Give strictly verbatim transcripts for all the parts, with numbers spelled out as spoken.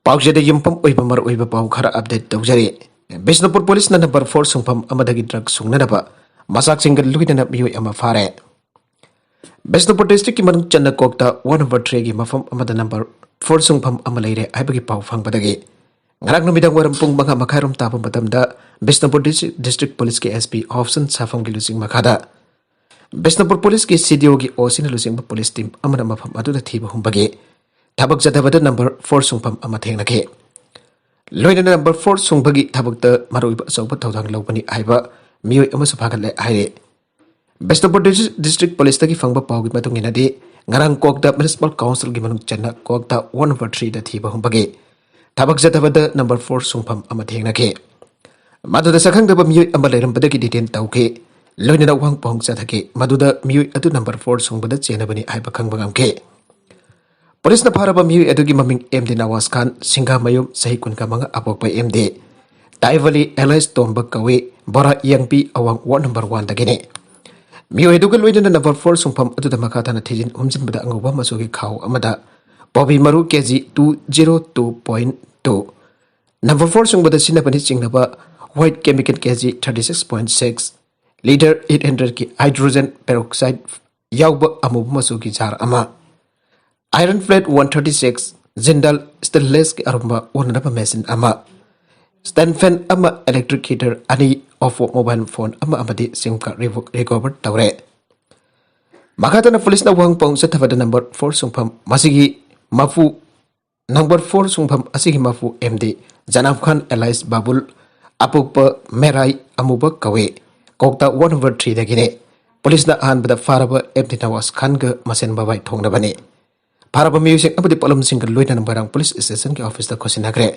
ꯄꯥꯎꯆꯦꯗ ꯌꯨꯝꯐꯝ ꯑꯣꯏꯕ ꯃꯔꯨꯑꯣꯏꯕ ꯄꯥꯎ ꯈꯔ ꯑꯞꯗꯦꯠ ꯇꯧꯖꯔꯤ꯫ ꯕꯤꯁꯅꯨꯄꯨꯔ ꯄꯨꯂꯤꯁꯅ ꯅꯝꯕꯔ ꯐꯣꯔ ꯁꯨꯡꯐꯝ ꯑꯃꯗꯒꯤ ꯗ꯭ꯔꯒ ꯁꯨꯡꯅꯅꯕ ꯃꯆꯥꯛꯁꯤꯡꯒ ꯂꯣꯏꯅꯅ ꯃꯤꯑꯣꯏ ꯑꯃ ꯐꯥꯔꯦ꯫ ꯕꯤꯁꯅꯨꯄꯨꯔ ꯗꯤꯁꯇ꯭ꯔꯤꯛꯀꯤ ꯃꯅꯨꯡ ꯆꯟꯅ ꯀꯣꯛꯇ ꯋꯥꯟ ꯅꯝꯕꯔ ꯊ꯭ꯔꯤꯒꯤ ꯃꯐꯝ ꯑꯃꯗ ꯅꯝꯕꯔ ꯐꯣꯔ ꯁꯨꯡꯐꯝ ꯑꯃ ꯂꯩꯔꯦ ꯍꯥꯏꯕꯒꯤ ꯄꯥꯎ ꯐꯪꯕꯗꯒꯤ ꯉꯔꯥꯡ ꯅꯨꯃꯤꯗꯥꯡ ꯋꯥꯏꯔꯝ ꯄꯨꯡ ꯃꯉꯥ ꯃꯈꯥꯏꯔꯣꯝ ꯇꯥꯕ ꯃꯇꯝꯗ ꯕꯤꯁꯅꯨꯄꯨꯔ ꯗꯤꯁꯇ꯭ꯔꯤꯛ ꯄꯨꯂꯤꯁꯀꯤ ꯑꯦꯁ ꯄꯤ ꯑꯣꯞꯁꯟ ꯁꯥꯐꯝꯒꯤ ꯂꯨꯆꯤꯡ ꯃꯈꯥꯗ ꯕꯤꯁꯅꯨꯄꯨꯔ ꯄꯨꯂꯤꯁꯀꯤ ꯁꯤ ꯗꯤ ꯑꯣꯒꯤ ꯑꯣ ꯁꯤꯅ ꯂꯨꯆꯤꯡꯕ ꯄꯨꯂꯤꯁ ꯇꯤꯝ ꯑꯃꯅ ꯃꯐꯝ ꯑꯗꯨꯗ ꯊꯤꯕ ꯍꯨꯝꯕꯒꯤ ꯊꯕꯛ ꯆꯠꯊꯕꯗ ꯅꯝꯕꯔ ꯐꯣꯔ ꯁꯨꯡꯐꯝ ꯑꯃ ꯊꯦꯡꯅꯈꯤ꯫ ꯂꯣꯏꯅꯅ ꯅꯝꯕꯔ ꯐꯣꯔ ꯁꯨꯡꯕꯒꯤ ꯊꯕꯛꯇ ꯃꯔꯨꯑꯣꯏꯕ ꯑꯆꯧꯕ ꯊꯧꯗꯥꯡ ꯂꯧꯕꯅꯤ ꯍꯥꯏꯕ ꯃꯤꯑꯣꯏ ꯑꯃꯁꯨ ꯐꯥꯒꯠꯂꯦ ꯍꯥꯏꯔꯤ꯫ ꯕꯤꯁꯅꯨꯄꯨꯔ ꯗꯤꯁ-, ꯗꯤꯁꯇ꯭ꯔꯤꯛ ꯄꯨꯂꯤꯁꯇꯒꯤ ꯐꯪꯕ ꯄꯥꯎꯒꯤ ꯃꯇꯨꯡ ꯏꯟꯅꯗꯤ, ꯉꯔꯥꯡ ꯀꯣꯛꯇ ꯃ꯭ꯌꯨꯅꯤꯁꯤꯄꯥꯜ ꯀꯥꯎꯟꯁꯤꯜꯒꯤ ꯃꯅꯨꯡ ꯆꯟꯅ ꯀꯣꯛꯇ ꯋꯥꯟ ꯅꯝꯕꯔ ꯊ꯭ꯔꯤꯗ ꯊꯤꯕ ꯍꯨꯝꯕꯒꯤ ꯊꯕꯛ ꯆꯠꯊꯕꯗ ꯅꯝꯕꯔ ꯐꯣꯔ ꯁꯨꯡꯐꯝ ꯑꯃ ꯊꯦꯡꯅꯈꯤ꯫ ꯃꯗꯨꯗ ꯁꯛꯈꯪꯗꯕ ꯃꯤꯑꯣꯏ ꯑꯃ ꯂꯩꯔꯝꯕꯗꯒꯤ ꯗꯤꯇꯦꯟ ꯇꯧꯈꯤ꯫ ꯂꯣꯏꯅꯅ ꯋꯥꯍꯪ ꯄꯥꯎꯍꯪ ꯆꯠꯊꯈꯤ꯫ ꯃꯗꯨꯗ ꯃꯤꯑꯣꯏ ꯑꯗꯨ ꯅꯝꯕꯔ ꯐꯣꯔ ꯁꯨꯡꯕꯗ ꯆꯦꯟꯅꯕꯅꯤ ꯍꯥꯏꯕ ꯈꯪꯕ ꯉꯝꯈꯤ꯫ ꯄꯨꯂꯤꯁꯅ ꯐꯥꯔꯕ ꯃꯤꯑꯣꯏ ꯑꯗꯨꯒꯤ ꯃꯃꯤꯡ ꯑꯦꯝ ꯗꯤ ꯅꯋꯥꯖ ꯈꯥꯟ, ꯁꯤꯡꯒꯥꯃꯌꯨꯝ, ꯆꯍꯤ ꯀꯨꯟꯒ ꯃꯉꯥ, ꯑꯄꯣꯛꯄ ꯑꯦꯝ ꯗꯤ ꯇꯥꯏꯕꯂꯤ ꯑꯦꯂꯥꯏꯁ ꯇꯣꯝꯕ ꯀꯧꯏ, ꯕꯣꯔꯥ ꯌꯦꯡꯄꯤ, ꯑꯋꯥꯡ ꯋꯥꯔꯗ ꯅꯝꯕꯔ ꯋꯥꯟꯗꯒꯤꯅꯤ꯫ ꯃꯤꯑꯣꯏ ꯑꯗꯨꯒ ꯂꯣꯏꯅꯅ ꯅꯝꯕꯔ ꯐꯣꯔ ꯁꯨꯡꯐꯝ ꯑꯗꯨꯗ ꯃꯈꯥ ꯇꯥꯅ ꯊꯤꯖꯤꯟ ꯍꯨꯝꯖꯤꯟꯕꯗ ꯑꯉꯧꯕ ꯃꯆꯨꯒꯤ ꯈꯥꯎ ꯑꯃꯗ ꯄꯥꯎꯕꯤ ꯃꯔꯨ K G two zero two point two, number four ꯁꯨꯡꯕꯗ ꯁꯤꯖꯤꯟꯅꯕꯅꯤ ꯆꯤꯡꯅꯕ white chemical K G thirty six point six, litre eight ꯍꯟꯗ꯭ꯔꯦꯗꯀꯤ ꯍꯥꯏꯗ꯭ꯔꯣꯖꯦꯟ ꯄꯦꯔꯣꯛꯁꯥꯏꯗ ꯌꯥꯎꯕ ꯑꯃꯨꯕ ꯃꯆꯨꯒꯤ ꯖꯥꯔ ꯑꯃ, iron plate one thirty six, Jindal ꯁ꯭ꯇꯦꯟꯂꯦꯁꯀꯤ ꯑꯔꯨꯝꯕ ꯑꯣꯟꯅꯅꯕ ꯃꯦꯆꯤꯟ ꯑꯃ, ꯁ꯭ꯇꯦꯟ ꯐꯦꯟ ꯑꯃ, ꯏꯂꯦꯛꯇ꯭ꯔꯤꯛ ꯍꯤꯇꯔ ꯑꯅꯤ, ꯑꯣꯞꯄꯣ ꯃꯣꯕꯥꯏꯜ ꯐꯣꯟ ꯑꯃ ꯑꯃꯗꯤ ꯁꯤꯝ ꯀꯥꯔꯗ ꯔꯤꯀꯣ-, ꯔꯤꯀꯣꯚꯔ ꯇꯧꯔꯦ꯫ ꯃꯈꯥ ꯇꯥꯅ ꯄꯨꯂꯤꯁꯅ ꯋꯥꯍꯪ ꯄꯥꯎꯍꯪ ꯆꯠꯊꯕꯗ ꯅꯝꯕꯔ ꯐꯣꯔ ꯁꯨꯡꯐꯝ ꯃꯁꯤꯒꯤ ꯃꯄꯨ, ꯅꯝꯕꯔ ꯐꯣꯔ ꯁꯨꯡꯐꯝ ꯑꯁꯤꯒꯤ ꯃꯄꯨ ꯑꯦꯝ ꯗꯤ ꯖꯅꯥꯕ ꯈꯥꯟ ꯑꯦꯂꯥꯏꯁ ꯕꯥꯕꯨꯜ, ꯑꯄꯣꯛꯄ ꯃꯦꯔꯥꯏ ꯑꯃꯨꯕ ꯀꯧꯏ, ꯀꯣꯛꯇ ꯋꯥꯔꯗ ꯅꯝꯕꯔ ꯊ꯭ꯔꯤꯗꯒꯤꯅꯤ꯫ ꯄꯨꯂꯤꯁꯅ ꯑꯍꯥꯟꯕꯗ ꯐꯥꯔꯕ ꯑꯦꯝ ꯗꯤ ꯅꯋꯥꯖ ꯈꯥꯟꯒ ꯃꯁꯦꯟ ꯃꯕꯥꯏ ꯊꯣꯡꯅꯕꯅꯤ꯫ ꯐꯥꯔꯕ ꯃꯤꯑꯣꯏꯁꯤꯡ ꯑꯃꯗꯤ ꯄꯣꯠꯂꯝꯁꯤꯡꯒ ꯂꯣꯏꯅꯅ ꯃꯣꯏꯔꯥꯡ ꯄꯨꯂꯤꯁ ꯁ꯭ꯇꯦꯁꯟꯒꯤ ꯑꯣꯐꯤꯁꯇ ꯈꯣꯠꯆꯤꯟꯅꯈ꯭ꯔꯦ꯫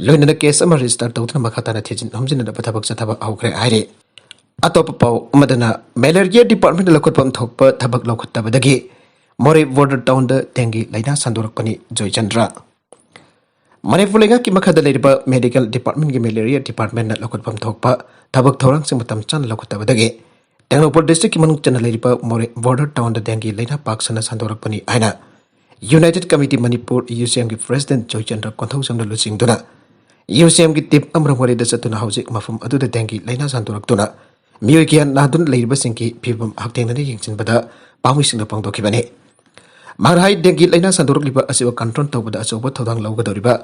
ꯂꯣꯏꯅꯅ ꯀꯦꯁ ꯑꯃ ꯔꯦꯖꯤꯁꯇꯔ ꯇꯧꯗꯨꯅ ꯃꯈꯥ ꯇꯥꯅ ꯊꯤꯖꯤꯟ ꯍꯨꯝꯖꯤꯟꯅꯕ ꯊꯕꯛ ꯆꯠꯊꯕ ꯍꯧꯈ꯭ꯔꯦ ꯍꯥꯏꯔꯤ꯫ ꯑꯇꯣꯞꯄ ꯄꯥꯎ ꯑꯃꯗꯅ, ꯃꯦꯂꯦꯔꯤꯌꯥ ꯗꯤꯄꯥꯔꯠꯃꯦꯟꯠꯅ ꯂꯧꯈꯠꯐꯝ ꯊꯣꯛꯄ ꯊꯕꯛ ꯂꯧꯈꯠꯇꯕꯗꯒꯤ ꯃꯣꯔꯦ ꯕꯣꯔꯗꯔ ꯇꯥꯎꯟꯗ ꯗꯦꯡꯒꯤ ꯂꯥꯏꯅꯥ ꯁꯟꯗꯣꯔꯛꯄꯅꯤ꯫ ꯖꯣꯏꯆꯟꯗ꯭ꯔ꯫ ꯃꯅꯤꯄꯨꯔ ꯂꯩꯉꯥꯛꯀꯤ ꯃꯈꯥꯗ ꯂꯩꯔꯤꯕ ꯃꯦꯗꯤꯀꯦꯜ ꯗꯤꯄꯥꯔꯠꯃꯦꯟꯠꯀꯤ ꯃꯦꯂꯦꯔꯤꯌꯥ ꯗꯤꯄꯥꯔꯠꯃꯦꯟꯠꯅ ꯂꯧꯈꯠꯐꯝ ꯊꯣꯛꯄ ꯊꯕꯛ ꯊꯧꯔꯥꯡꯁꯤꯡ ꯃꯇꯝ ꯆꯥꯅ ꯂꯧꯈꯠꯇꯕꯗꯒꯤ ꯇꯦꯡꯅꯧꯄꯜ ꯗꯤꯁꯇ꯭ꯔꯤꯛꯀꯤ ꯃꯅꯨꯡ ꯆꯟꯅ ꯂꯩꯔꯤꯕ ꯃꯣꯔꯦ ꯕꯣꯔꯗꯔ ꯇꯥꯎꯟꯗ ꯗꯦꯡꯒꯤ ꯂꯥꯏꯅꯥ ꯄꯥꯛ ꯁꯟꯅ ꯁꯟꯗꯣꯔꯛꯄꯅꯤ ꯍꯥꯏꯅ United Committee Manipur, ꯌꯨ ꯁꯤ ꯑꯦꯝꯒꯤ President ꯖꯣꯏꯆꯟꯗ꯭ꯔ ꯀꯣꯟꯊꯧꯖꯝꯅ ꯂꯨꯆꯤꯡꯗꯨꯅ ꯌꯨ ꯁꯤ ꯑꯦꯝꯒꯤ team ꯑꯃꯔꯣꯝ ꯋꯥꯔꯤꯗ ꯆꯠꯇꯨꯅ ꯍꯧꯖꯤꯛ ꯃꯐꯝ ꯑꯗꯨꯗ dengue ꯂꯥꯏꯅꯥ ꯁꯟꯗꯣꯔꯛꯇꯨꯅ ꯃꯤꯑꯣꯏ ꯀꯌꯥ ꯅꯥꯗꯨꯅ ꯂꯩꯔꯤꯕꯁꯤꯡꯒꯤ ꯐꯤꯕꯝ ꯍꯛꯊꯦꯡꯅꯅ ꯌꯦꯡꯁꯤꯟꯕꯗ ꯄꯥꯝꯃꯤꯁꯤꯡꯅ ꯐꯣꯡꯗꯣꯛꯈꯤꯕꯅꯤ꯫ ꯃꯍꯥꯛꯅ ꯍꯥꯏ, dengue ꯂꯥꯏꯅꯥ ꯁꯟꯗꯣꯔꯛꯂꯤꯕ ꯑꯁꯤꯕꯨ control ꯇꯧꯕꯗ ꯑꯆꯧꯕ ꯊꯧꯗꯥꯡ ꯂꯧꯒꯗꯧꯔꯤꯕ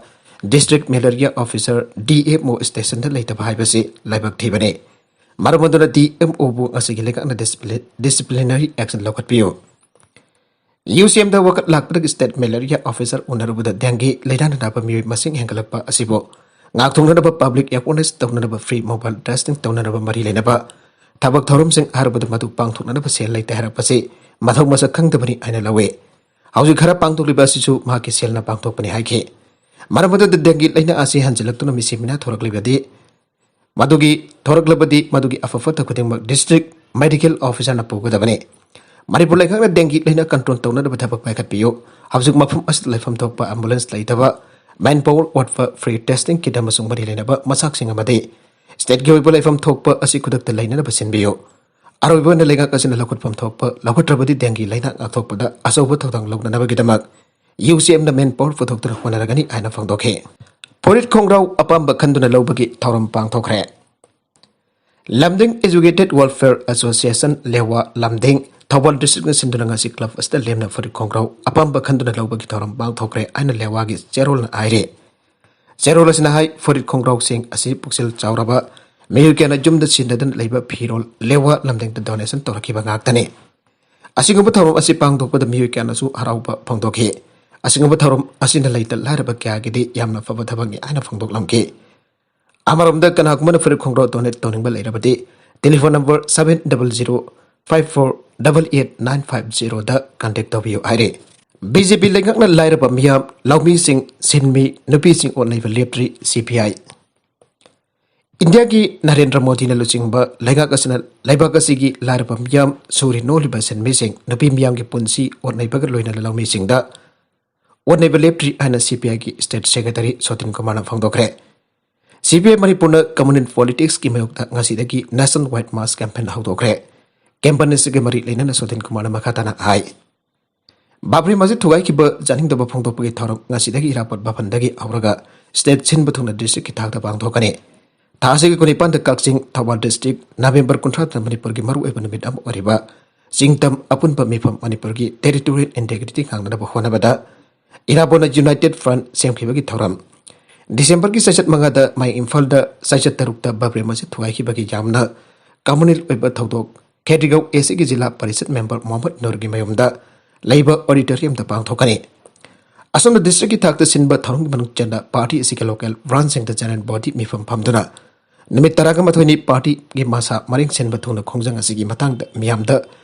District Malaria Officer, D M O, stationꯗ ꯂꯩꯇꯕ ꯍꯥꯏꯕꯁꯤ ꯂꯥꯏꯕꯛ ꯊꯤꯕꯅꯤ꯫ ꯃꯔꯝ ꯑꯗꯨꯅ D M O ꯕꯨ ꯉꯁꯤꯒꯤ ꯂꯩꯉꯥꯛꯅ discipli-, disciplinary action ꯂꯧꯈꯠꯄꯤꯌꯨ꯫ ꯌꯨ ꯁꯤ ꯑꯦꯝꯗ ꯋꯥꯀꯠ ꯂꯥꯛꯄꯗꯒꯤ State Malaria Officer ꯎꯅꯔꯨꯕꯗ dengue ꯂꯥꯏꯅꯥꯅ ꯅꯥꯕ ꯃꯤꯑꯣꯏ ꯃꯁꯤꯡ ꯍꯦꯟꯒꯠꯂꯛꯄ ꯑꯁꯤꯕꯨ ꯉꯥꯛꯊꯣꯛꯅꯅꯕ public awareness ꯇꯧꯅꯅꯕ free mobile testing ꯇꯧꯅꯅꯕ ꯃꯔꯤ ꯂꯩꯅꯕ ꯊꯕꯛ ꯊꯧꯔꯝꯁꯤꯡ ꯍꯥꯏꯔꯕꯗ ꯃꯗꯨ ꯄꯥꯡꯊꯣꯛꯅꯅꯕ ꯁꯦꯜ ꯂꯩꯇꯦ ꯍꯥꯏꯔꯛꯄꯁꯤ ꯃꯊꯧ ꯃꯁꯛ ꯈꯪꯗꯕꯅꯤ ꯍꯥꯏꯅ ꯂꯧꯏ꯫ ꯍꯧꯖꯤꯛ ꯈꯔ ꯄꯥꯡꯊꯣꯛꯂꯤꯕ ꯑꯁꯤꯁꯨ ꯃꯍꯥꯛꯀꯤ ꯁꯦꯜꯅ ꯄꯥꯡꯊꯣꯛꯄꯅꯤ ꯍꯥꯏꯈꯤ꯫ ꯃꯔꯝ ꯑꯗꯨꯗ dengue ꯂꯥꯏꯅꯥ ꯑꯁꯤ ꯍꯟꯖꯤꯜꯂꯛꯇꯨꯅ ꯃꯤꯁꯤ ꯃꯤꯅꯥ ꯊꯣꯔꯛꯂꯤꯕꯗꯤ ꯃꯗꯨꯒꯤ ꯊꯣꯔꯛꯂꯕꯗꯤ ꯃꯗꯨꯒꯤ ꯑꯐ ꯐꯠꯇ ꯈꯨꯗꯤꯡꯃꯛ District Medical Officerꯅ ꯄꯨꯒꯗꯕꯅꯤ꯫ ꯃꯅꯤꯄꯨꯔ ꯂꯩꯉꯥꯛꯅ dengue ꯂꯥꯏꯅꯥ control ꯇꯧꯅꯅꯕ ꯊꯕꯛ ꯄꯥꯏꯈꯠꯄꯤꯌꯨ꯫ ꯍꯧꯖꯤꯛ ꯃꯐꯝ ꯑꯁꯤꯗ ꯂꯩꯐꯝ ꯊꯣꯛꯄ ambulance ꯂꯩꯇꯕ, manpower ꯋꯥꯠꯄ, free testing kit ꯑꯃꯁꯨꯡ ꯃꯔꯤ ꯂꯩꯅꯕ ꯃꯆꯥꯛꯁꯤꯡ ꯑꯃꯗꯤ stateꯀꯤ ꯑꯣꯏꯕ ꯂꯩꯐꯝ ꯊꯣꯛꯄ ꯑꯁꯤ ꯈꯨꯗꯛꯇ ꯂꯩꯅꯅꯕ ꯁꯤꯟꯕꯤꯌꯨ꯫ ꯑꯔꯣꯏꯕ ꯑꯣꯏꯅ ꯂꯩꯉꯥꯛ ꯑꯁꯤꯅ ꯂꯧꯈꯠꯐꯝ ꯊꯣꯛꯄ ꯂꯧꯈꯠꯇ꯭ꯔꯕꯗꯤ dengue ꯂꯥꯏꯅꯥ ꯉꯥꯛꯊꯣꯛꯄꯗ ꯑꯆꯧꯕ ꯊꯧꯗꯥꯡ ꯂꯧꯅꯅꯕꯒꯤꯗꯃꯛ ꯌꯨ ꯁꯤ ꯑꯦꯝꯅ manpower ꯄꯨꯊꯣꯛꯇꯨꯅ ꯍꯣꯠꯅꯔꯒꯅꯤ ꯍꯥꯏꯅ ꯐꯣꯡꯗꯣꯛꯈꯤ꯫ ꯐꯨꯔꯤꯠ ꯈꯣꯡꯒ꯭ꯔꯥꯎ ꯑꯄꯥꯝꯕ ꯈꯟꯗꯨꯅ ꯂꯧꯕꯒꯤ ꯊꯧꯔꯝ ꯄꯥꯡꯊꯣꯛꯈ꯭ꯔꯦ꯫ ꯂꯝꯗꯤꯡ Educated Welfare Association, ꯂꯦꯋꯥ ꯂꯝꯗꯤꯡ, ꯊꯧꯕꯥꯜ districtꯅ ꯁꯤꯟꯗꯨꯅ ꯉꯁꯤ club ꯑꯁꯤꯗ ꯂꯦꯝꯅ ꯐꯨꯔꯤꯠ ꯈꯣꯡꯒ꯭ꯔꯥꯎ ꯑꯄꯥꯝꯕ ꯈꯟꯗꯨꯅ ꯂꯧꯕꯒꯤ ꯊꯧꯔꯝ ꯄꯥꯡꯊꯣꯛꯈ꯭ꯔꯦ ꯍꯥꯏꯅ ꯂꯦꯋꯥꯒꯤ ꯆꯦꯔꯣꯜꯅ ꯍꯥꯏꯔꯤ꯫ ꯆꯦꯔꯣꯜ ꯑꯁꯤꯅ ꯍꯥꯏ, ꯐꯨꯔꯤꯠ ꯈꯣꯡꯒ꯭ꯔꯥꯎꯁꯤꯡ ꯑꯁꯤ ꯄꯨꯛꯆꯦꯜ ꯆꯥꯎꯔꯕ ꯃꯤꯑꯣꯏ ꯀꯌꯥꯅ ꯌꯨꯝꯗ ꯁꯤꯖꯤꯟꯅꯗꯨꯅ ꯂꯩꯕ ꯐꯤꯔꯣꯜ ꯂꯦꯋꯥ ꯂꯝꯗꯤꯡꯗ donation ꯇꯧꯔꯛꯈꯤꯕ ꯉꯥꯛꯇꯅꯤ꯫ ꯑꯁꯤꯒꯨꯝꯕ ꯊꯧꯔꯝ ꯑꯁꯤ ꯄꯥꯡꯊꯣꯛꯄꯗ ꯃꯤꯑꯣꯏ ꯀꯌꯥꯅꯁꯨ ꯍꯔꯥꯎꯕ ꯐꯣꯡꯗꯣꯛꯈꯤ꯫ ꯑꯁꯤꯒꯨꯝꯕ ꯊꯧꯔꯝ ꯑꯁꯤꯅ ꯂꯩꯇ ꯂꯥꯏꯔꯕ ꯀꯌꯥꯒꯤꯗꯤ ꯌꯥꯝꯅ ꯐꯕ ꯊꯕꯛꯅꯤ ꯍꯥꯏꯅ ꯐꯣꯡꯗꯣꯛꯂꯝꯈꯤ꯫ ꯑꯃꯔꯣꯝꯗ ꯀꯅꯥꯒꯨꯝꯕꯅ ꯐꯨꯔꯤꯠ ꯈꯣꯡꯒ꯭ꯔꯥꯎ donate ꯇꯧꯅꯤꯡꯕ ꯂꯩꯔꯕꯗꯤ telephone number seven double zero five four double eight nine five zeroꯗ contact ꯇꯧꯕꯤꯌꯨ ꯍꯥꯏꯔꯤ꯫ ꯕꯤ ꯖꯦ ꯄꯤ ꯂꯩꯉꯥꯛꯅ ꯂꯥꯏꯔꯕ ꯃꯤꯌꯥꯝ, ꯂꯧꯃꯤꯁꯤꯡ, ꯁꯤꯟꯃꯤ, ꯅꯨꯄꯤꯁꯤꯡ ꯑꯣꯠ ꯅꯩꯕ ꯂꯦꯞꯇ꯭ꯔꯤ, ꯁꯤ ꯄꯤ ꯑꯥꯏ꯫ ꯏꯟꯗꯤꯌꯥꯒꯤ ꯅꯔꯦꯟꯗ꯭ꯔ ꯃꯣꯗꯤꯅ ꯂꯨꯆꯤꯡꯕ ꯂꯩꯉꯥꯛ ꯑꯁꯤꯅ ꯂꯩꯕꯥꯛ ꯑꯁꯤꯒꯤ ꯂꯥꯏꯔꯕ ꯃꯤꯌꯥꯝ, ꯁꯨꯔꯤ ꯅꯣꯝꯂꯤꯕ ꯁꯤꯟꯃꯤꯁꯤꯡ, ꯅꯨꯄꯤ ꯃꯤꯌꯥꯝꯒꯤ ꯄꯨꯟꯁꯤ ꯑꯣꯠ ꯅꯩꯕꯒ ꯂꯣꯏꯅꯅ ꯂꯧꯃꯤꯁꯤꯡꯗ ꯑꯣꯠ ꯅꯩꯕ ꯂꯦꯞꯇ꯭ꯔꯤ ꯍꯥꯏꯅ ꯁꯤ ꯄꯤ ꯑꯥꯏꯒꯤ state secretary ꯁꯣꯇꯤꯟ ꯀꯨꯃꯥꯔꯅ ꯐꯣꯡꯗꯣꯛꯈ꯭ꯔꯦ꯫ ꯁꯤ ꯄꯤ ꯑꯥꯏ ꯃꯅꯤꯄꯨꯔꯅ communal politicsꯀꯤ ꯃꯥꯌꯣꯛꯇ ꯉꯁꯤꯗꯒꯤ nationwide mass campaign ꯍꯧꯗꯣꯛꯈ꯭ꯔꯦ꯫ Campaign ꯑꯁꯤꯒ ꯃꯔꯤ ꯂꯩꯅꯅ ꯁꯣꯇꯤꯟ ꯀꯨꯃꯥꯔꯅ ꯃꯈꯥ ꯇꯥꯅ ꯍꯥꯏ, ꯕꯥꯕ꯭ꯔꯤ ꯃꯁꯖꯤꯗ ꯊꯨꯒꯥꯏꯈꯤꯕ ꯌꯥꯅꯤꯡꯗꯕ ꯐꯣꯡꯗꯣꯛꯄꯒꯤ ꯊꯧꯔꯝ ꯉꯁꯤꯗꯒꯤ ꯏꯔꯥꯕꯣꯠ ꯚꯕꯟꯗꯒꯤ ꯍꯧꯔꯒ ꯁ꯭ꯇꯦꯠ ꯁꯤꯟꯕ ꯊꯨꯡꯅ ꯗꯤꯁꯇ꯭ꯔꯤꯛꯀꯤ ꯊꯥꯛꯇ ꯄꯥꯡꯊꯣꯛꯀꯅꯤ꯫ ꯊꯥ ꯑꯁꯤꯒꯤ ꯀꯨꯟꯅꯤꯄꯥꯟꯗ ꯀꯛꯆꯤꯡ, ꯊꯧꯕꯥꯜ ꯗꯤꯁꯇ꯭ꯔꯤꯛ, ꯅꯕꯦꯝꯕꯔ ꯀꯨꯟꯊ꯭ꯔꯥꯗ ꯃꯅꯤꯄꯨꯔꯒꯤ ꯃꯔꯨꯑꯣꯏꯕ ꯅꯨꯃꯤꯠ ꯑꯃ ꯑꯣꯏꯔꯤꯕ ꯆꯤꯡꯇꯝ ꯑꯄꯨꯟꯕ ꯃꯤꯐꯝ ꯃꯅꯤꯄꯨꯔꯒꯤ territorial integrity ꯉꯥꯛꯅꯅꯕ ꯍꯣꯠꯅꯕꯗ ꯏꯔꯥꯕꯣꯠꯅ United Front ꯁꯦꯝꯈꯤꯕꯒꯤ ꯊꯧꯔꯝ꯫ ꯗꯤꯁꯦꯝꯕꯔꯒꯤ ꯆꯩꯆꯠ ꯃꯉꯥꯗ ꯃꯌꯥꯏ ꯏꯝꯐꯥꯜꯗ ꯆꯩꯆꯠ ꯇꯔꯨꯛꯇ ꯕꯥꯕ꯭ꯔꯤ ꯃꯁꯖꯤꯗ ꯊꯨꯒꯥꯏꯈꯤꯕꯒꯤ ꯌꯥꯝꯅ communal ꯑꯣꯏꯕ ꯊꯧꯗꯣꯛ ꯈꯦꯇ꯭ꯔꯤꯒꯥꯎ ꯑꯦꯁꯤꯒꯤ ꯖꯤꯂꯥ ꯄꯔꯤꯁꯠ ꯃꯦꯝꯕꯔ ꯃꯣꯍꯝꯃꯗ ꯅꯨꯔꯒꯤ ꯃꯌꯨꯝꯗ ꯂꯩꯕ ꯑꯣꯗꯤꯇꯣꯔꯤꯌꯝꯗ ꯄꯥꯡꯊꯣꯛꯀꯅꯤ꯫ ꯑꯁꯣꯝꯅ ꯗꯤꯁꯇ꯭ꯔꯤꯛꯀꯤ ꯊꯥꯛꯇ ꯁꯤꯟꯕ ꯊꯧꯔꯝꯒꯤ ꯃꯅꯨꯡ ꯆꯟꯅ ꯄꯥꯔꯇꯤ ꯑꯁꯤꯒꯤ ꯂꯣꯀꯦꯜ ꯕ꯭ꯔꯥꯟꯁꯁꯤꯡꯗ ꯖꯦꯅꯔꯦꯜ ꯕꯣꯗꯤ ꯃꯤꯐꯝ ꯐꯝꯗꯨꯅ ꯅꯨꯃꯤꯠ ꯇꯔꯥꯒ ꯃꯥꯊꯣꯏꯅꯤ ꯄꯥꯔꯇꯤꯒꯤ ꯃꯁꯥ ꯃꯔꯤꯡ ꯁꯤꯟꯕ ꯊꯨꯡꯅ ꯈꯣꯡꯖꯪ ꯑꯁꯤꯒꯤ ꯃꯇꯥꯡꯗ ꯃꯤꯌꯥꯝꯗ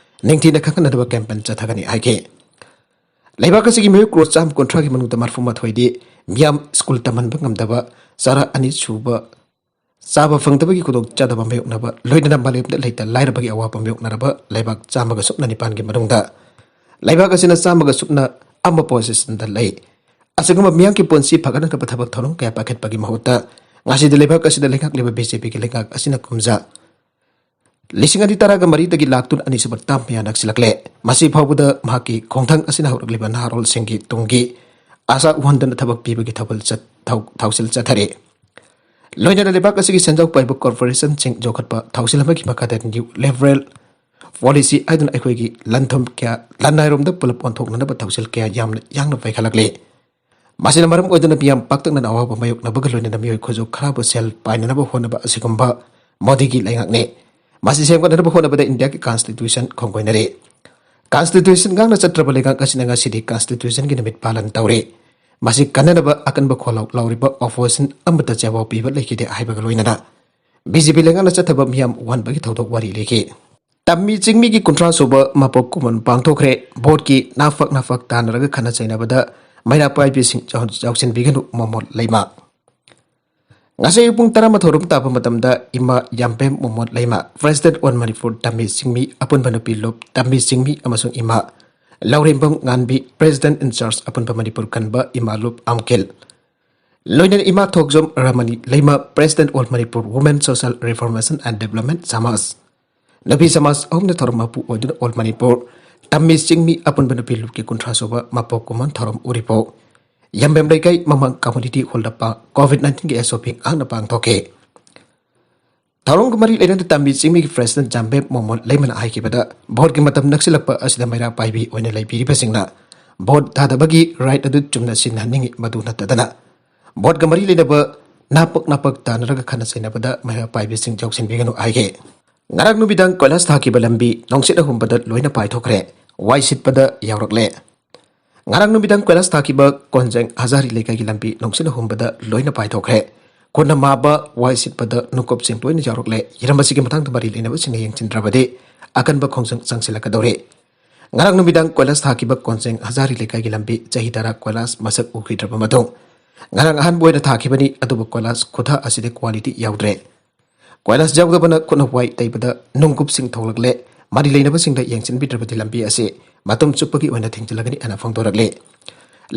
ꯅꯤꯡꯊꯤꯅ ꯈꯪꯍꯟꯅꯕ ꯀꯦꯝꯄꯦꯟ ꯆꯠꯊꯒꯅꯤ ꯍꯥꯏꯈꯤ꯫ ꯂꯩꯕꯥꯛ ꯑꯁꯤꯒꯤ ꯃꯤꯑꯣꯏ ꯀ꯭ꯔꯣꯔ ꯆꯥꯝꯃ ꯀꯨꯟꯊ꯭ꯔꯥꯒꯤ ꯃꯅꯨꯡꯗ ꯃꯔꯐꯨ ꯃꯥꯊꯣꯏꯗꯤ ꯃꯤꯌꯥꯝ ꯁ꯭ꯀꯨꯜ ꯇꯝꯍꯟꯕ ꯉꯝꯗꯕ, ꯆꯔꯥ ꯑꯅꯤ ꯁꯨꯕ ꯆꯥꯕ ꯐꯪꯗꯕꯒꯤ ꯈꯨꯗꯣꯡꯆꯥꯗꯕ ꯃꯥꯌꯣꯛꯅꯕ, ꯂꯣꯏꯅꯅ ꯃꯥꯂꯦꯝꯗ ꯂꯩꯇ ꯂꯥꯏꯔꯕꯒꯤ ꯑꯋꯥꯕ ꯃꯥꯌꯣꯛꯅꯔꯕ ꯂꯩꯕꯥꯛ ꯆꯥꯝꯃꯒ ꯁꯨꯞꯅ ꯅꯤꯄꯥꯟꯒꯤ ꯃꯅꯨꯡꯗ ꯂꯩꯕꯥꯛ ꯑꯁꯤꯅ ꯆꯥꯝꯃꯒ ꯁꯨꯞꯅ ꯑꯃ ꯄꯣꯖꯤꯁꯟꯗ ꯂꯩ꯫ ꯑꯁꯤꯒꯨꯝꯕ ꯃꯤꯌꯥꯝꯒꯤ ꯄꯨꯟꯁꯤ ꯐꯒꯠꯅꯅꯕ ꯊꯕꯛ ꯊꯧꯔꯝ ꯀꯌꯥ ꯄꯥꯏꯈꯠꯄꯒꯤ ꯃꯍꯨꯠꯇ ꯉꯁꯤꯗꯤ ꯂꯩꯕꯥꯛ ꯑꯁꯤꯗ ꯂꯩꯉꯥꯛꯂꯤꯕ ꯕꯤ ꯖꯦ ꯄꯤꯒꯤ ꯂꯩꯉꯥꯛ ꯑꯁꯤꯅ ꯀꯨꯝꯖꯥ ꯂꯤꯁꯤꯡ ꯑꯅꯤ ꯇꯔꯥꯒ ꯃꯔꯤꯗꯒꯤ ꯂꯥꯛꯇꯨꯅ ꯑꯅꯤꯁꯨꯕ ꯇꯥꯝ ꯃꯌꯥ ꯅꯛꯁꯤꯜꯂꯛꯂꯦ꯫ ꯃꯁꯤ ꯐꯥꯎꯕꯗ ꯃꯍꯥꯛꯀꯤ ꯈꯣꯡꯊꯥꯡ ꯑꯁꯤꯅ ꯍꯧꯔꯛꯂꯤꯕ ꯅꯍꯥꯔꯣꯜꯁꯤꯡꯒꯤ ꯇꯨꯡꯒꯤ ꯑꯥꯁꯥ ꯎꯍꯟꯗꯅ ꯊꯕꯛ ꯄꯤꯕꯒꯤ ꯊꯧꯒꯜ ꯆꯠ-, ꯊꯧ-, ꯊꯧꯁꯤꯜ ꯆꯠꯊꯔꯤ꯫ ꯂꯣꯏꯅꯅ ꯂꯩꯕꯥꯛ ꯑꯁꯤꯒꯤ ꯁꯦꯟꯖꯥꯎ ꯄꯥꯏꯕ ꯀꯣꯔꯄꯣꯔꯦꯁꯟꯁꯤꯡ ꯌꯣꯛꯈꯠꯄ ꯊꯧꯁꯤꯜ ꯑꯃꯒꯤ ꯃꯈꯥꯗ ꯅ꯭ꯌꯨ ꯂꯤꯕꯔꯦꯜ ꯄꯣꯂꯤꯁꯤ ꯍꯥꯏꯗꯨꯅ ꯑꯩꯈꯣꯏꯒꯤ ꯂꯟꯊꯨꯝ ꯀꯌꯥ ꯂꯟꯅꯥꯏꯔꯣꯝꯗ ꯄꯨꯂꯞ ꯑꯣꯟꯊꯣꯛꯅꯅꯕ ꯊꯧꯁꯤꯜ ꯀꯌꯥ ꯌꯥꯝꯅ ꯌꯥꯡꯅ ꯄꯥꯏꯈꯠꯂꯛꯂꯤ꯫ ꯃꯁꯤꯅ ꯃꯔꯝ ꯑꯣꯏꯗꯨꯅ ꯃꯤꯌꯥꯝ ꯄꯥꯛꯇꯛꯅꯅ ꯑꯋꯥꯕ ꯃꯥꯌꯣꯛꯅꯕꯒ ꯂꯣꯏꯅꯅ ꯃꯤꯑꯣꯏ ꯈꯨꯠꯁꯨ ꯈꯔꯕꯨ ꯁꯦꯜ ꯄꯥꯏꯅꯅꯕ ꯍꯣꯠꯅꯕ ꯑꯁꯤꯒꯨꯝꯕ ꯃꯣꯗꯤꯒꯤ ꯂꯩꯉꯥꯛꯅꯤ꯫ ꯃꯁꯤ ꯁꯦꯝꯒꯠꯅꯅꯕ ꯍꯣꯠꯅꯕꯗ ꯏꯟꯗꯤꯌꯥꯒꯤ ꯀꯟꯁꯇꯤꯇ꯭ꯌꯨꯁꯟ ꯈꯣꯡꯒꯣꯏꯅꯔꯤ꯫ ꯀꯟꯁꯇꯤꯇ꯭ꯌꯨꯁꯟ ꯉꯥꯛꯅ ꯆꯠꯇ꯭ꯔꯕ ꯂꯩꯉꯥꯛ ꯑꯁꯤꯅ ꯉꯁꯤꯗꯤ ꯀꯟꯁꯇꯤꯇ꯭ꯌꯨꯁꯟꯒꯤ ꯅꯨꯃꯤꯠ ꯄꯥꯂꯟ ꯇꯧꯔꯤ꯫ ꯃꯁꯤ ꯀꯟꯅꯅꯕ ꯑꯀꯟꯕ ꯈꯣꯜꯂꯥꯎ ꯂꯥꯎꯔꯤꯕ ꯑꯣꯄꯣꯖꯤꯁꯟ ꯑꯃꯠꯇ ꯆꯦꯋꯥꯎ ꯄꯤꯕ ꯂꯩꯈꯤꯗꯦ ꯍꯥꯏꯕꯒ ꯂꯣꯏꯅꯅ ꯕꯤ ꯖꯦ ꯄꯤ ꯂꯩꯉꯥꯛꯅ ꯆꯠꯊꯕ ꯃꯤꯌꯥꯝ ꯋꯥꯟꯕꯒꯤ ꯊꯧꯗꯣꯛ ꯋꯥꯔꯤ ꯂꯩꯈꯤ꯫ ꯇꯝꯃꯤ ꯆꯤꯡꯃꯤꯒꯤ ꯀꯨꯟꯊ꯭ꯔꯥ ꯁꯨꯕ ꯃꯄꯣꯛ ꯀꯨꯝꯑꯣꯟ ꯄꯥꯡꯊꯣꯛꯈ꯭ꯔꯦ꯫ ꯚꯣꯠꯀꯤ ꯅꯥꯐꯛ ꯅꯥꯐꯛ ꯇꯥꯟꯅꯔꯒ ꯈꯠꯅ ꯆꯩꯅꯕꯗ ꯃꯩꯔꯥ ꯄꯥꯏꯕꯤꯁꯤꯡ ꯌꯥꯎ-, ꯌꯥꯎꯁꯤꯟꯕꯤꯒꯅꯨ, ꯃꯣꯃꯣꯟ ꯂꯩꯃ꯫ ꯉꯁꯤ ꯑꯌꯨꯛ ꯄꯨꯡ ꯇꯔꯥꯃꯥꯊꯣꯏ ꯔꯣꯝ ꯇꯥꯕ ꯃꯇꯝꯗ ꯏꯃꯥ ꯌꯥꯝꯕꯦꯝ ꯃꯣꯃꯣꯟ ꯂꯩꯃ, President All Manipur ꯇꯝꯃꯤ ꯆꯤꯡꯃꯤ ꯑꯄꯨꯟꯕ ꯅꯨꯄꯤ ꯂꯨꯞ ꯇꯝꯃꯤ ꯆꯤꯡꯃꯤ ꯑꯃꯁꯨꯡ ꯏꯃꯥ ꯂꯧꯔꯦꯝꯕꯝ ꯉꯥꯟꯕꯤ, President in Charge ꯑꯄꯨꯟꯕ ꯃꯅꯤꯄꯨꯔ ꯀꯟꯕ ꯏꯃꯥ ꯂꯨꯞ ꯑꯝꯀꯤꯜ, ꯂꯣꯏꯅꯅ ꯏꯃꯥ ꯊꯣꯛꯖꯣꯝ ꯔꯃꯅꯤ ꯂꯩꯃ, President All Manipur Women Social Reformation and Development ꯁꯃꯥꯖ, ꯅꯨꯄꯤ ꯁꯃꯥꯖ ꯑꯍꯨꯝꯅ ꯊꯧꯔꯝ ꯃꯄꯨ ꯑꯣꯏꯗꯨꯅ All Manipur ꯇꯝꯃꯤ ꯆꯤꯡꯃꯤ ꯑꯄꯨꯟꯕ ꯅꯨꯄꯤ ꯂꯨꯞꯀꯤ ꯀꯨꯟꯊ꯭ꯔꯥ ꯁꯨꯕ ꯃꯄꯣꯛ ꯀꯨꯝꯑꯣꯟ ꯊꯧꯔꯝ ꯎꯔꯤꯄꯣꯛ ꯌꯥꯝꯕꯦꯝ ꯂꯩꯀꯥꯏ ꯃꯃꯥꯡ community hall ꯗ ꯄꯥꯡ-, COVID nineteen ꯒꯤ S O P ꯉꯥꯛꯅ ꯄꯥꯡꯊꯣꯛꯈꯤ꯫ ꯊꯧꯔꯝꯒ ꯃꯔꯤ ꯂꯩꯅꯅ ꯇꯝꯃꯤ ꯆꯤꯡꯃꯤꯒꯤ president ꯖꯥꯝꯕꯦꯝ ꯃꯣꯃꯣꯟ ꯂꯩꯃꯅ ꯍꯥꯏꯈꯤꯕꯗ, vote ꯀꯤ ꯃꯇꯝ ꯅꯛꯁꯤꯜꯂꯛꯄ ꯑꯁꯤꯗ ꯃꯩꯔꯥ ꯄꯥꯏꯕꯤ ꯑꯣꯏꯅ ꯂꯩꯕꯤꯔꯤꯕꯁꯤꯡꯅ vote ꯊꯥꯗꯕꯒꯤ right ꯑꯗꯨ ꯆꯨꯝꯅ ꯁꯤꯖꯤꯟꯅꯍꯟꯅꯤꯡꯏ꯫ ꯃꯗꯨ ꯅꯠꯇꯗꯅ vote ꯀ ꯃꯔꯤ ꯂꯩꯅꯕ ꯅꯥꯄꯛ ꯅꯥꯄꯛ ꯇꯥꯅꯔꯒ ꯈꯠꯅ ꯆꯩꯅꯕꯗ ꯃꯩꯔꯥ ꯄꯥꯏꯕꯤꯁꯤꯡ ꯌꯥꯎꯁꯤꯟꯕꯤꯒꯅꯨ ꯍꯥꯏꯈꯤ꯫ ꯉꯔꯥꯡ ꯅꯨꯃꯤꯗꯥꯡ ꯀꯣꯏꯂꯥꯁ ꯊꯥꯈꯤꯕ ꯂꯝꯕꯤ ꯅꯨꯡꯁꯤꯠꯅ ꯍꯨꯝꯕꯗ ꯂꯣꯏꯅ ꯄꯥꯏꯊꯣꯛꯈ꯭ꯔꯦ, ꯋꯥꯏ ꯁꯤꯠꯄꯗ ꯌꯥꯎꯔꯛꯂꯦ꯫ ꯉꯔꯥꯡ ꯅꯨꯃꯤꯗꯥꯡ ꯀꯣꯏꯂꯥꯁ ꯊꯥꯈꯤꯕ ꯀꯣꯟꯖꯦꯡ ꯍꯖꯥꯔꯤ ꯂꯩꯀꯥꯏꯒꯤ ꯂꯝꯕꯤ ꯅꯨꯡꯁꯤꯠꯅ ꯍꯨꯝꯕꯗ ꯂꯣꯏꯅ ꯄꯥꯏꯊꯣꯛꯈ꯭ꯔꯦ꯫ ꯈꯨꯠꯅ ꯃꯥꯕ, ꯋꯥꯏ ꯁꯤꯠꯄꯗ ꯅꯨꯡꯀꯨꯞꯁꯤꯡ ꯂꯣꯏꯅ ꯌꯥꯎꯔꯛꯂꯦ꯫ ꯍꯤꯔꯝ ꯑꯁꯤꯒꯤ ꯃꯇꯥꯡꯗ ꯃꯔꯤ ꯂꯩꯅꯕꯁꯤꯡꯅ ꯌꯦꯡꯁꯤꯟꯗ꯭ꯔꯕꯗꯤ ꯑꯀꯟꯕ ꯈꯣꯡꯖꯪ ꯆꯪꯁꯤꯜꯂꯛꯀꯗꯧꯔꯤ꯫ ꯉꯔꯥꯡ ꯅꯨꯃꯤꯗꯥꯡ ꯀꯣꯏꯂꯥꯁ ꯊꯥꯈꯤꯕ ꯀꯣꯟꯖꯦꯡ ꯍꯖꯥꯔꯤ ꯂꯩꯀꯥꯏꯒꯤ ꯂꯝꯕꯤ ꯆꯍꯤ ꯇꯔꯥ ꯀꯣꯏꯂꯥꯁ ꯃꯁꯛ ꯎꯈꯤꯗ꯭ꯔꯕ ꯃꯇꯨꯡ ꯉꯔꯥꯡ ꯑꯍꯥꯟꯕ ꯑꯣꯏꯅ ꯊꯥꯈꯤꯕꯅꯤ, ꯑꯗꯨꯕꯨ ꯀꯣꯏꯂꯥꯁ ꯈꯨꯊꯥ ꯑꯁꯤꯗ quality ꯌꯥꯎꯗ꯭ꯔꯦ꯫ ꯀꯣꯏꯂꯥꯁ ꯌꯥꯎꯗꯕꯅ ꯈꯨꯠꯅ ꯋꯥꯏ ꯇꯩꯕꯗ ꯅꯨꯡꯀꯨꯞꯁꯤꯡ ꯊꯣꯛꯂꯛꯂꯦ꯫ ꯃꯔꯤ ꯂꯩꯅꯕꯁꯤꯡꯗ ꯌꯦꯡꯁꯤꯟꯕꯤꯗ꯭ꯔꯕꯗꯤ ꯂꯝꯕꯤ ꯑꯁꯤ ꯃꯇꯝ ꯆꯨꯞꯄꯒꯤ ꯑꯣꯏꯅ ꯊꯤꯡꯖꯤꯜꯂꯒꯅꯤ ꯍꯥꯏꯅ ꯐꯣꯡꯗꯣꯔꯛꯂꯤ꯫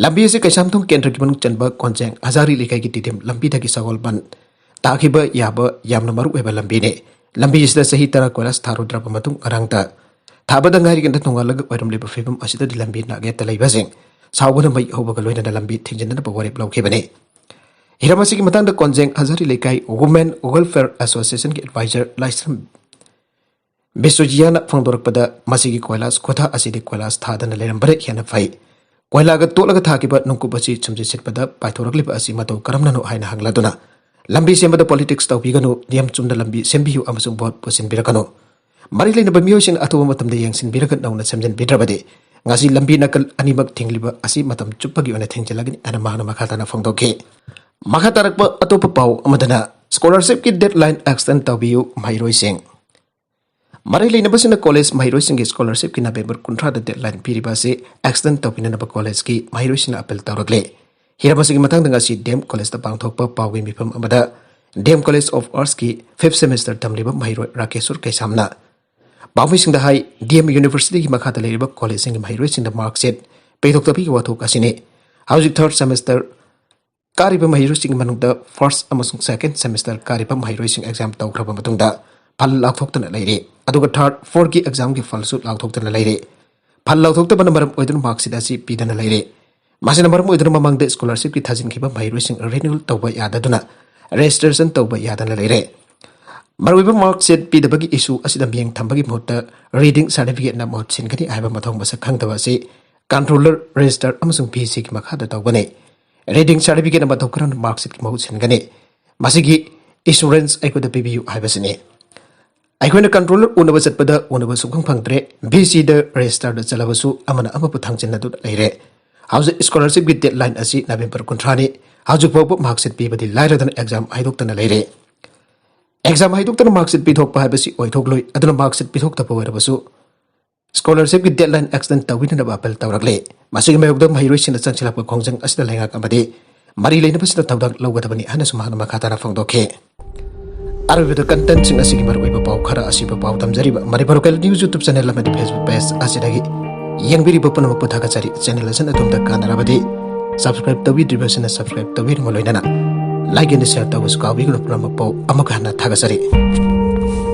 ꯂꯝꯕꯤ ꯑꯁꯤ ꯀꯩꯁꯥꯝꯊꯣꯡ ꯀꯦꯟꯗ꯭ꯔꯒꯤ ꯃꯅꯨꯡ ꯆꯟꯕ ꯀꯣꯟꯖꯦꯡ ꯍꯖꯥꯔꯤ ꯂꯩꯀꯥꯏꯒꯤ ꯇꯤꯗꯤꯝ ꯂꯝꯕꯤꯗꯒꯤ ꯁꯒꯣꯜꯕꯟ ꯇꯥꯈꯤꯕ ꯌꯥꯕ ꯌꯥꯝꯅ ꯃꯔꯨ ꯑꯣꯏꯕ ꯂꯝꯕꯤꯅꯤ꯫ ꯂꯝꯕꯤ ꯑꯁꯤꯗ ꯆꯍꯤ ꯇꯔꯥ ꯀꯣꯏꯂꯥꯁ ꯊꯥꯔꯨꯗ꯭ꯔꯕ ꯃꯇꯨꯡ ꯉꯔꯥꯡꯗ ꯊꯥꯕꯗ ꯉꯥꯏꯔꯤꯉꯩꯗ ꯅꯣꯡꯉꯥꯜꯂꯒ ꯑꯣꯏꯔꯝꯂꯤꯕ ꯐꯤꯕꯝ ꯑꯁꯤꯗꯗꯤ ꯂꯝꯕꯤ ꯅꯥꯛꯌꯦꯠꯇ ꯂꯩꯕꯁꯤꯡ ꯁꯥꯎꯕꯅ ꯃꯩ ꯍꯧꯕꯒ ꯂꯣꯏꯅꯅ ꯂꯝꯕꯤ ꯊꯤꯡꯖꯤꯟꯗꯅꯕ ꯋꯥꯔꯦꯞ ꯂꯧꯈꯤꯕꯅꯤ꯫ ꯍꯤꯔꯝ ꯑꯁꯤꯒꯤ ꯃꯇꯥꯡꯗ ꯀꯣꯟꯖꯦꯡ ꯍꯖꯥꯔꯤ ꯂꯩꯀꯥꯏ Women Welfare Association ꯒꯤ advisor ꯂꯥꯏꯁ꯭ꯔꯝ ꯕꯤꯁ꯭ꯋꯖꯤꯌꯥꯅ ꯐꯣꯡꯗꯣꯔꯛꯄꯗ, ꯃꯁꯤꯒꯤ ꯀꯣꯏꯂꯥꯁ ꯈꯨꯊꯥ ꯑꯁꯤꯗꯤ ꯀꯣꯏꯂꯥꯁ ꯊꯥꯗꯅ ꯂꯩꯔꯝꯕꯅ ꯍꯦꯟꯅ ꯐꯩ꯫ ꯀꯣꯏꯂꯥꯒ ꯇꯣꯠꯂꯒ ꯊꯥꯈꯤꯕ ꯅꯨꯡꯀꯨꯞ ꯑꯁꯤ ꯁꯨꯝꯖꯤꯠ ꯁꯤꯠꯄꯗ ꯄꯥꯏꯊꯣꯔꯛꯂꯤꯕ ꯑꯁꯤ ꯃꯇꯧ ꯀꯔꯝꯅꯅꯣ ꯍꯥꯏꯅ ꯍꯪꯂꯗꯨꯅ, ꯂꯝꯕꯤ ꯁꯦꯝꯕꯗ politics ꯇꯧꯕꯤꯒꯅꯨ, ꯅꯤꯌꯝ ꯆꯨꯝꯅ ꯂꯝꯕꯤ ꯁꯦꯝꯕꯤꯌꯨ ꯑꯃꯁꯨꯡ vote ꯄꯨꯁꯤꯟꯕꯤꯔꯛꯀꯅꯨ꯫ ꯃꯔꯤ ꯂꯩꯅꯕ ꯃꯤꯑꯣꯏꯁꯤꯡꯅ ꯑꯊꯨꯕ ꯃꯇꯝꯗ ꯌꯦꯡꯁꯤꯟꯕꯤꯔꯒ ꯅꯧꯅ ꯁꯦꯝꯖꯤꯟꯕꯤꯗ꯭ꯔꯕꯗꯤ, ꯉꯁꯤ ꯂꯝꯕꯤ ꯅꯥꯀꯜ ꯑꯅꯤꯃꯛ ꯊꯤꯡꯂꯤꯕ ꯑꯁꯤ ꯃꯇꯝ ꯆꯨꯞꯄꯒꯤ ꯑꯣꯏꯅ ꯊꯤꯡꯖꯤꯜꯂꯒꯅꯤ ꯍꯥꯏꯅ ꯃꯍꯥꯛꯅ ꯃꯈꯥ ꯇꯥꯅ ꯐꯣꯡꯗꯣꯛꯈꯤ꯫ ꯃꯈꯥ ꯇꯥꯔꯛꯄ ꯑꯇꯣꯞꯄ ꯄꯥꯎ ꯑꯃꯗꯅ, scholarship ꯀꯤ deadline extend ꯇꯧꯕꯤꯌꯨ, ꯃꯍꯩꯔꯣꯏꯁꯤꯡ꯫ ꯃꯔꯤ ꯂꯩꯅꯕꯁꯤꯡꯅ college ꯃꯍꯩꯔꯣꯏꯁꯤꯡꯒꯤ scholarship ꯀꯤ November ꯀꯨꯟꯊ꯭ꯔꯥꯗ deadline ꯄꯤꯔꯤꯕ ꯑꯁꯤ extend ꯇꯧꯕꯤꯅꯅꯕ college ꯀꯤ ꯃꯍꯩꯔꯣꯏꯁꯤꯡꯅ appeal ꯇꯧꯔꯛꯂꯦ꯫ ꯍꯤꯔꯝ ꯑꯁꯤꯒꯤ ꯃꯇꯥꯡꯗ ꯉꯁꯤ D M College ꯇ ꯄꯥꯡꯊꯣꯛꯄ ꯄꯥꯎꯒꯤ ꯃꯤꯐꯝ ꯑꯃꯗ D M College of Arts ꯀꯤ fifth semester ꯇꯝꯂꯤꯕ ꯃꯍꯩꯔꯣꯏ ꯔꯥꯀꯦꯁꯣꯔ ꯀꯩꯁꯥꯝꯅ ꯄꯥꯎꯃꯤꯁꯤꯡꯗ ꯍꯥꯏ, D M University ꯒꯤ ꯃꯈꯥꯗ ꯂꯩꯔꯤꯕ college ꯁꯤꯡꯒꯤ ꯃꯍꯩꯔꯣꯏꯁꯤꯡꯗ mark sheet ꯄꯤꯊꯣꯛꯇꯕꯒꯤ ꯋꯥꯊꯣꯛ ꯑꯁꯤꯅꯤ꯫ ꯍꯧꯖꯤꯛ third semester ꯀꯥꯔꯤꯕ ꯃꯍꯩꯔꯣꯏꯁꯤꯡꯒꯤ ꯃꯅꯨꯡꯗ first ꯑꯃꯁꯨꯡ second semester ꯀꯥꯔꯤꯕ ꯃꯍꯩꯔꯣꯏꯁꯤꯡ exam ꯇꯧꯈ꯭ꯔꯕ ꯃꯇꯨꯡꯗ ꯐꯜ ꯂꯥꯎꯊꯣꯛꯇꯅ ꯂꯩꯔꯤ, ꯑꯗꯨꯒ third, fourth ꯀꯤ exam ꯒꯤ ꯐꯜꯁꯨ ꯂꯥꯎꯊꯣꯛꯇꯅ ꯂꯩꯔꯤ꯫ ꯐꯜ ꯂꯥꯎꯊꯣꯛꯇꯕꯅ ꯃꯔꯝ ꯑꯣꯏꯗꯨꯅ mark sheet ꯑꯁꯤ ꯄꯤꯗꯅ ꯂꯩꯔꯦ꯫ ꯃꯁꯤꯅ ꯃꯔꯝ ꯑꯣꯏꯗꯨꯅ ꯃꯃꯥꯡꯗ scholarship ꯀꯤ ꯊꯥꯖꯤꯟꯈꯤꯕ ꯃꯍꯩꯔꯣꯏꯁꯤꯡ renewal ꯇꯧꯕ ꯌꯥꯗꯗꯨꯅ registration ꯇꯧꯕ ꯌꯥꯗꯅ ꯂꯩꯔꯦ꯫ ꯃꯔꯨꯑꯣꯏꯕ mark sheet ꯄꯤꯗꯕꯒꯤ issue ꯑꯁꯤꯗ ꯃꯤꯠꯌꯦꯡ ꯊꯝꯕꯒꯤ ꯃꯍꯨꯠꯇ reading certificate ꯅ ꯃꯍꯨꯠ ꯁꯤꯟꯒꯅꯤ ꯍꯥꯏꯕ ꯃꯊꯧ ꯃꯁꯛ ꯈꯪꯗꯕ ꯑꯁꯤ controller, registrar ꯑꯃꯁꯨꯡ V C ꯒꯤ ꯃꯈꯥꯗ ꯇꯧꯒꯅꯤ꯫ Reading certificate ꯅ ꯃꯇꯧ ꯀꯔꯝꯅ mark sheet ꯀꯤ ꯃꯍꯨꯠ ꯁꯤꯟꯒꯅꯤ? ꯃꯁꯤꯒꯤ assurance ꯑꯩꯈꯣꯏꯗ ꯄꯤꯕꯤꯌꯨ ꯍꯥꯏꯕꯁꯤꯅꯤ꯫ ꯑꯩꯈꯣꯏꯅ controller ꯎꯅꯕ ꯆꯠꯄꯗ ꯎꯅꯕ ꯁꯨꯡꯐꯪ ꯐꯪꯗ꯭ꯔꯦ꯫ V C ꯗ, registrar ꯗ ꯆꯠꯂꯕꯁꯨ ꯑꯃꯅ ꯑꯃꯕꯨ ꯊꯥꯡꯖꯤꯟꯅꯗꯨꯅ ꯂꯩꯔꯦ꯫ ꯍꯧꯖꯤꯛ scholarship ꯀꯤ deadline ꯑꯁꯤ November ꯀꯨꯟꯊ꯭ꯔꯥꯅꯤ꯫ ꯍꯧꯖꯤꯛ ꯐꯥꯎꯕ mark sheet ꯄꯤꯕꯗꯤ ꯂꯥꯏꯔꯗꯅ exam ꯍꯥꯏꯗꯣꯛꯇꯅ ꯂꯩꯔꯦ꯫ Exam ꯍꯥꯏꯗꯣꯛꯇꯅ mark sheet ꯄꯤꯊꯣꯛꯄ ꯍꯥꯏꯕꯁꯤ ꯑꯣꯏꯊꯣꯛꯂꯣꯏ꯫ ꯑꯗꯨꯅ mark sheet ꯄꯤꯊꯣꯛꯇꯕ ꯑꯣꯏꯔꯕꯁꯨ scholarship ꯀꯤ deadline extend ꯇꯧꯕꯤꯅꯅꯕ appeal ꯇꯧꯔꯛꯂꯦ꯫ ꯃꯁꯤꯒꯤ ꯃꯥꯌꯣꯛꯇ ꯃꯍꯩꯔꯣꯏꯁꯤꯡꯅ ꯆꯪꯁꯤꯜꯂꯛꯄ ꯈꯣꯡꯖꯪ ꯑꯁꯤꯗ ꯂꯩꯉꯥꯛ ꯑꯃꯗꯤ ꯃꯔꯤ ꯂꯩꯅꯕꯁꯤꯡꯅ ꯊꯧꯗꯥꯡ ꯂꯧꯒꯗꯕꯅꯤ ꯍꯥꯏꯅꯁꯨ ꯃꯍꯥꯛꯅ ꯃꯈꯥ ꯇꯥꯅ ꯐꯣꯡꯗꯣꯛꯈꯤ꯫ ꯑꯔꯣꯏꯕꯗ content ꯁꯤꯡ ꯑꯁꯤꯒꯤ ꯃꯔꯨꯑꯣꯏꯕ ꯄꯥꯎ ꯈꯔ ꯑꯁꯤꯕꯨ ꯄꯥꯎꯗꯝꯖꯔꯤꯕ Manipur Local News YouTube channel ꯑꯃꯗꯤ Facebook page ꯑꯁꯤꯗꯒꯤ ꯌꯦꯡꯕꯤꯔꯤꯕ ꯄꯨꯝꯅꯃꯛꯄꯨ ꯊꯥꯒꯠꯆꯔꯤ꯫ Channel ꯑꯁꯤꯅ ꯑꯗꯣꯝꯗ ꯀꯥꯟꯅꯔꯕꯗꯤ subscribe ꯇꯧꯕꯤꯗ꯭ꯔꯤꯕꯁꯤꯡꯅ subscribe ꯇꯧꯕꯤꯔꯝꯕ ꯂꯣꯏꯅꯅ like and share ꯇꯧꯕꯁꯨ ꯀꯥꯎꯕꯤꯒꯅꯨ꯫ ꯄꯨꯝꯅꯃꯛꯄꯨ ꯑꯃꯨꯛ ꯍꯟꯅ ꯊꯥꯒꯠꯆꯔꯤ꯫